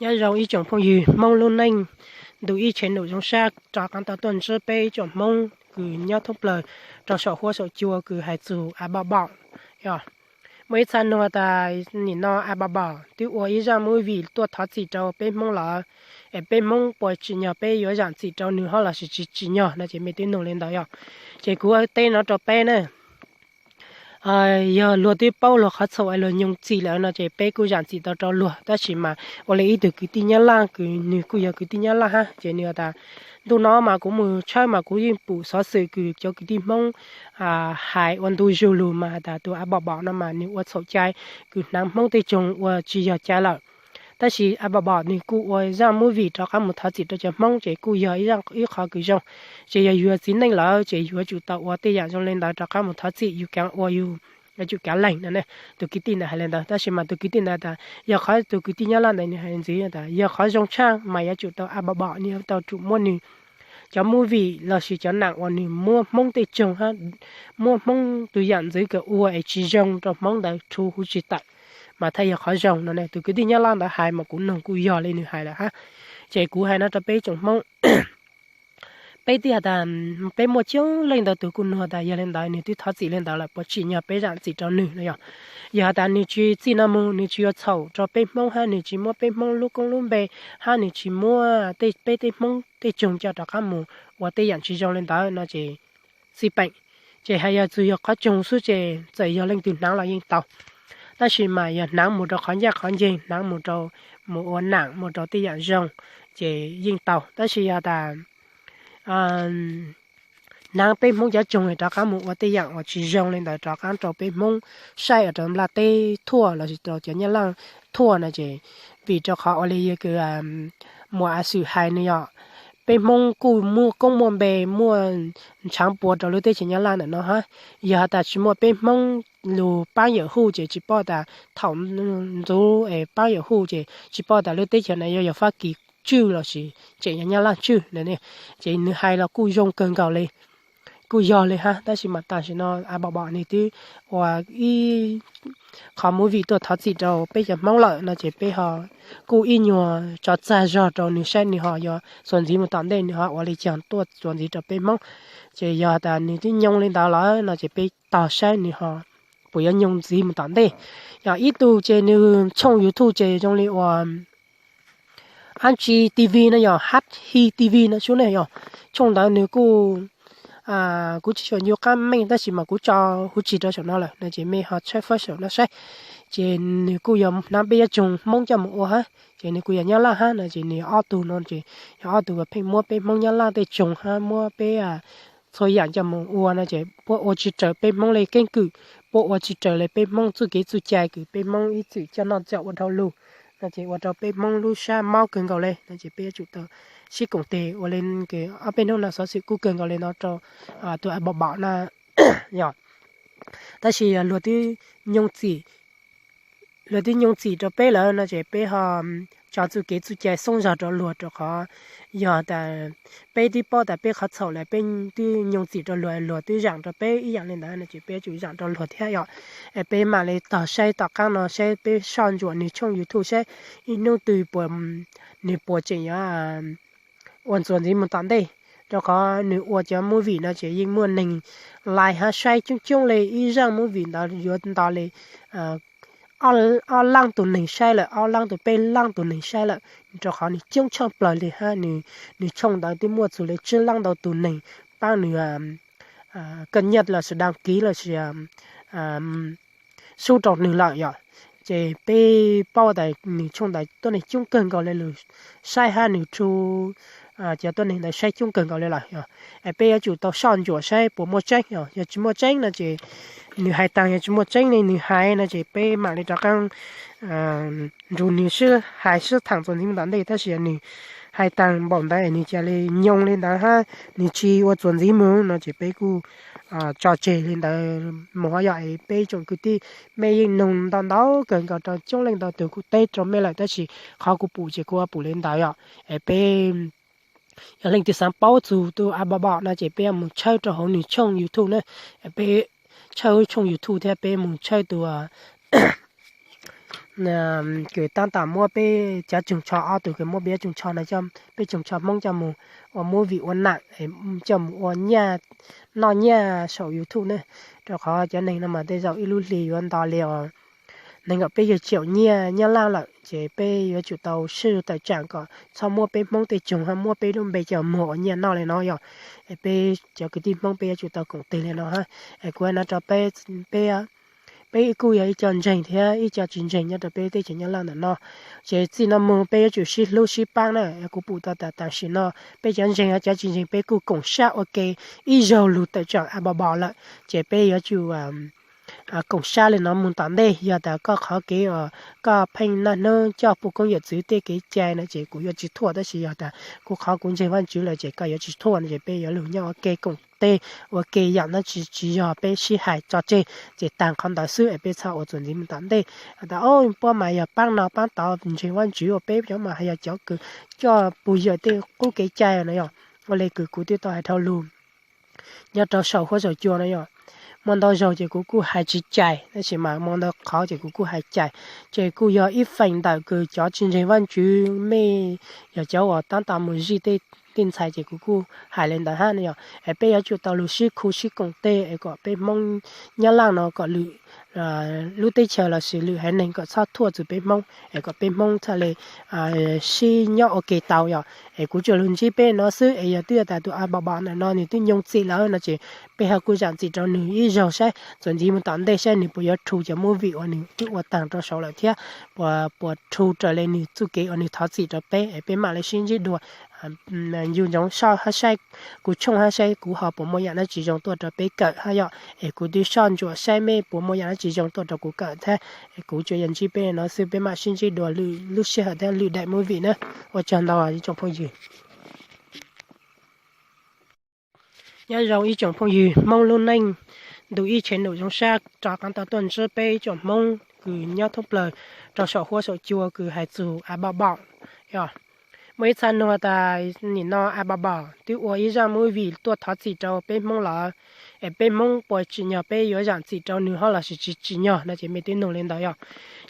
Nyob zoo ib tsoom phooj ywg Hmoob lub neej, ntu ib tsheej num zoo sab rov qab tau tuaj ntsib peb ib tsoom Hmoob kws nyob thoob plaws rau saum huab saum cua kws hais txug A Npom Npom. Muaj ib txha nug tas nim no A Npom Npom twb ua ib zaj movie tuaj thov txim rau peb Hmoob lawm, es peb Hmoob puas tsim nyog peb yuav zaam txim rau nws hab lossis tsis tsim nyog no ces mej twb nug li ntawd yog. Ces kuv teb no rau peb na, yog luag twb paub luag qhov txhaum es luag nyoog txim lawm no ces peb kuj zaam txim tau rau luag, tab sis mas ua li ib tug kwv tij Nyab Laj kws nws kuj yog kwv tij Nyab Laj hab ces nws has tas, ntuj no mas kuv mus tshawb mas kuv yeej pum xov xwm kws cov kwv tij Hmoob hais ua ntu zug lug mas has tas tus A Npom Npom no mas nws ua txhaum cai kws hnav Hmoob tej tsoog ua tsis yog cai lawm. Tab sis A Npom Npom nws kuj ua zaj movie rov qab mus thov txim rau cov Hmoob ces kuj yog ib qho kws zoo. Ces yog yus txiv neej lawm ces yuav tsum tau ua tej yaam zoo li ntawd rov qab mus thov txim, yus kaav ua yus yuav tsum kaav leeg no ne. Tus kwv tij ntawd hais li ntawd, tab sis mas tus kwv tij ntawd tas yog qhov tus kwv tij Nyab Laj ntawd nws hais ntxiv tas yog qhov zoo tshaj mas yuav tsum tau A Npom Npom nws yuav tau tsum muab nws cov movie lossis cov nam uas nws muab Hmoob tej tsoog hab muab Hmoob tus yaam ntxwv kws ua es tsis zoo rau Hmoob ntawd rhu huv tsis tawm mas thiaj yog qhov zoo no ne. Tus kwv tij Nyab Laj ntawd hais mas kuv noog kuj yog li nws hais lawm hab. Ces kuv hais no rau peb tsoom Hmoob, peb twb has tas peb muaj coob leej ntau tug kuj nug tas yog li ntawd nws twb thov txim li ntawd lawm puas tsim nyog peb zaam txim rau nws no yog. Yog has tas nws tsis txij no mus nws tsis yuav txhaum rau peb Hmoob hab nws tsis muab peb Hmoob lub koob lub npe hab nws tsis muab tej peb tej Hmoob tej tsoog coj rov qab mus ua tej yaam tsis zoo li ntawd no ces xij peem. Ces hais yog txug yog qhov tsoog xwb ces txawm yog leej twg hnav los yeej tau, tab sis mas yog hnav mus rau qhov ncaj qhov nceeg, hnav mus rau mus ua nam mus rau tej yaam zoo ces yeej tau. Tab sis yog tas hnav peb Hmoob cov tsoog rov qab mus ua tej yaam uas tsis zoo li ntawd rov qab rau peb Hmoob saib ua rau nplaj teb thuaj lossis rau cov Nyab Laj thuaj no ces vim rau qhov ua li yog kws muam A Xwm hais no yog, peb Hmoob kuj muaj koob muaj npe muaj ntshaav puas rau lub teb chaws Nyab Laj ntawm no hab. Yog has tas tsis muaj peb Hmoob lug paab yawm huj ces tsis paub tas thaum ntxuv es paab yawm huj ces tsis paub tas lub teb chaws na yuav yog Fab Kis tswj lossis tseem yog Nyab Laj tswj no ne. Ces nws hais los kuj zoo kawg nkaus li, kuj yog li hab, tab sis mas tam sim no A Npom Npom nws twb ua ib qho movie tuaj thov txim rau peb cov Hmoob lawm no ces peb ho kuj ib nyuag tso txag zog rau nws saib nws ho yuav txuas ntxiv mus tom ntej nws ho ua li caag tuaj txuas ntxiv rau peb Hmoob. Ces yog tas nws twb nyoog li ntawd lawm no ces peb tog saib nws ho puas yuav nyoog ntxiv mus tom ntej. Yog ib tug ces nws tshooj YouTube ces zoo li uas Ab Tsi T V no yog Hab Hi T V no sub ne yog. Tshooj ntawd nws kuj, kuv tsis xyuam ncu qab meej tab sis mas kuv tso huv tsis rau saum no lawm no ces mej ho tshawb fawb saum no saib. Ces nws kuj yog hnav peb cov tsoog Hmoob coj mus ua hab ces nws kuj yog Nyab Laj hab no ces nws ob tug no ces yog ob tug uas pheej muab peb Hmoob Nyab Laj tej tsoog hab muab peb txhua yaam coj mus ua no ces puab ua tsis raws peb Hmoob le keeb kwm, puab ua tsis raws le peb Hmoob txuj kev txuj cai kws peb Hmoob ib txwm coj noj coj ua dhau lug no ces ua rau peb Hmoob lub sab mob kawg nkaus le no ces peb yuav tsum tau sib koom tes ua le kws ob peb hnub no xov xwm kuj kawg nkaus le no rau tus A Npom Npom na yog. Tab sis luag twb nyoog txim, luag twb nyoog txim rau peb lawm no ces peb ho tso txuj kev txuj cai xoob zog rau luag rau qhov yog tas peb twb paub tas peb qhov txhaum lawm peb twb nyoog txim rau luag, luag twb zaam rau peb ib yaam li ntawd no ces peb yuav tsum zaam rau luag thiab yog. Peb mam li tog saib tom qaab no saib peb soj ntsuam nws tshooj YouTube saib ib hnub twg puas, nws puas tseem yuav ua txuas ntxiv mus tom ntej. Rau qhov nws ua cov movie no ces yeej muaj neeg like hab saib coob coob le, ib zaj movie ntawd yuav nto li ob laab tus neeg saib lawm, ob laab tus peb laab tus neeg saib lawm. Rau qhov nws coob tshaj plawg li hab nws tshooj ntawd twb muaj txug li tsib laab ntau tus neeg paab nws kawj nyaj lossis dag kiv lossis sub rau nws lawm yog. Ces peb paub tas nws tshooj ntawd tuab neeg coob kawg nkaus le lug saib hab nws rhu cov tuab neeg ntawd saib coob kawg nkaus le lawm yog. Es peb yuav tsum tau soj ntsuam saib puas muaj tseeb yog, yog tsis muaj tseeb no ces nws hais taag, yog tsis muaj tseeb ne nws hais no ces peb mam li rov qaab nrug nws sib hais sib thaam txuas ntxiv mus tom ntej, tab sis yog nws hais taag npaum ntawd es nws ca li nyoog li ntawd hab nws tsis ua txuas ntxiv mus no ces peb kuj tso tseg li ntawd mus hab yog. Es peb tsoom kwv tij, mej yeej nug ntau ntau kawg nkaus rau coob leej ntau tug kuj teb rau mej lawm tab sis qhov kuv pum ces kuv ua pum li ntawd yog. Es peb yog leej twg xaav paub txug tus A Npom Npom no ces peb yuav mus tshawb rau hauv nws tshooj YouTube na. Peb tshawb tshooj YouTube thiab peb mus tshawb tus kws tab tom muab peb cov tsoos tsho, ob tug kws muab peb cov tsoos tsho no, peb tsoos tsho Hmoob coj mus ua movie ua nam, coj mus ua nyiaj, noj nyiaj saum YouTube ne. Rau qhov cov neeg no mas tej zaum ib lub hli yuav nto li nees nkaum peb caug triệu nyiaj Nyab Laj lawm, ces peb yuav tsum tau sib tawm tsam kom txhob muab peb Hmoob tej tsoos hab muab peb lub npe coj muag ua nyiaj noj li no yog. Es peb cov kwv tij Hmoob peb yuav tsum tau koom tes li no hab. Es kuv hais no rau peb, peb, peb kuj yog ib co ntseeg thiab ib co tsis ntseeg nyob rau peb teb chaws Nyab Laj ntawm no. Ces txij no mus peb yuav tsum sib hlub sib paab na. Kuv pum tau tas tam sim no peb cov ntseeg hab cov tsis ntseeg peb kuj koom sab ua ke ib zaug lug tawm tsam a bom bom lawm, ces peb yuav tsum koom sab li no mus tom ntej. Yog tas koj qhov kev uas koj pheej naj hnub coj puj koob yawm txwv tej kev cai no ces kuv yuav tsis thuaj, tab sis yog tas kuv qhov kuv ntseeg Vaajtswv lawm ces koj yuav tsis thuaj no ces peb yuav lug nyob ua ke koom tes ua ke yam no, tsis, tsis yog peb sib hais tso tseg ces taag qhov ntawd xwb es peb txhob ua txuas ntxiv mus tom ntej. Tas o, puab mas yog paab no paab tod, ntseeg Vaajtswv uas peb cov mas yog cov kws coj puj yawm tej qub kev cai no yog. Ua le kws kuv twb tau hais dhau lug nyob rau saum huab saum cua no yog. Muaj ntau zaug ces kuv kuj hais tsis cais, tab sis mas muaj ntau qhov ces kuv kuj hais cais. Ces kuj yog ib feem ntawm kws cov tsis ntseeg Vaajtswv mej yog cov uas tab tom mus zij tej tij ntxhais ces kuv kuj hais li ntawd hab no yog. Es peb yuav tsum tau lug sib khu sib koom tes es kom peb Hmoob Nyab Laj no kom lwm lub teb chaws lossis lwm haiv neeg kom txhob thuaj txug peb Hmoob es kom peb Hmoob txhaj le sib nyob ua ke tau yog. Es kuv tsuas lug ntsib peb no xwb, es yog twb yog tas tus a bom bom ntawm no nws twb nyoog txim lawm no ces peb ho kuj zaam txim rau nws ib zaug saib txuas ntxiv mus tom ntej saib nws puas yuav rhu cov movie uas nws twb ua taag rau saud lawm thiab puas, puas rhu raws le nws txuj kev uas nws thov txim rau peb es peb mam le sib ntsib dua ncu ntsoov soj hab saib kuv tshooj hab saib kuv ho puas muaj yam dab tsi zoo tuaj rau peb kawm hab yog. Es kuv twb soj ntsuam saib mej puas muaj yam dab tsi zoo tuaj rau kuv kawm thiab. Es kuv tsuas yog ntsib peb no xwb, peb mam sib ntsib dua lwm lub sij hawm thiab lwm daim movie na. Ua tsaug ntau ib tsoom phooj ywg. Nyob zoo ib tsoom phooj ywg Hmoob lub neej, ntu ib tshev num zoo sab rov qaab tau tuaj ntsib peb ib tsoom Hmoob kws nyob thoob plawg rau saum huab saum cua kws hais txug a bom bom. Yog muaj ib txha nug tas nim no a bom bom twb ua ib zaj movie tuaj thov txim rau peb Hmoob lawm, es peb Hmoob puas tsim nyog peb yuav zaam txim rau nws hab lossis tsis tsim nyog no ces mej twb nug li ntawd yog.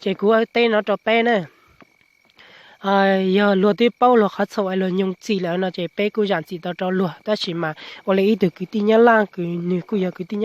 Ces kuv teb no rau peb na, yog luag twb paub luag qhov txhaum es luag nyoog txim lawm no ces peb kuj zaam txim tau rau luag, tab sis mas ua le ib tug kwv tij Nyab Laj kws nws kuj yog kwv tij Nyab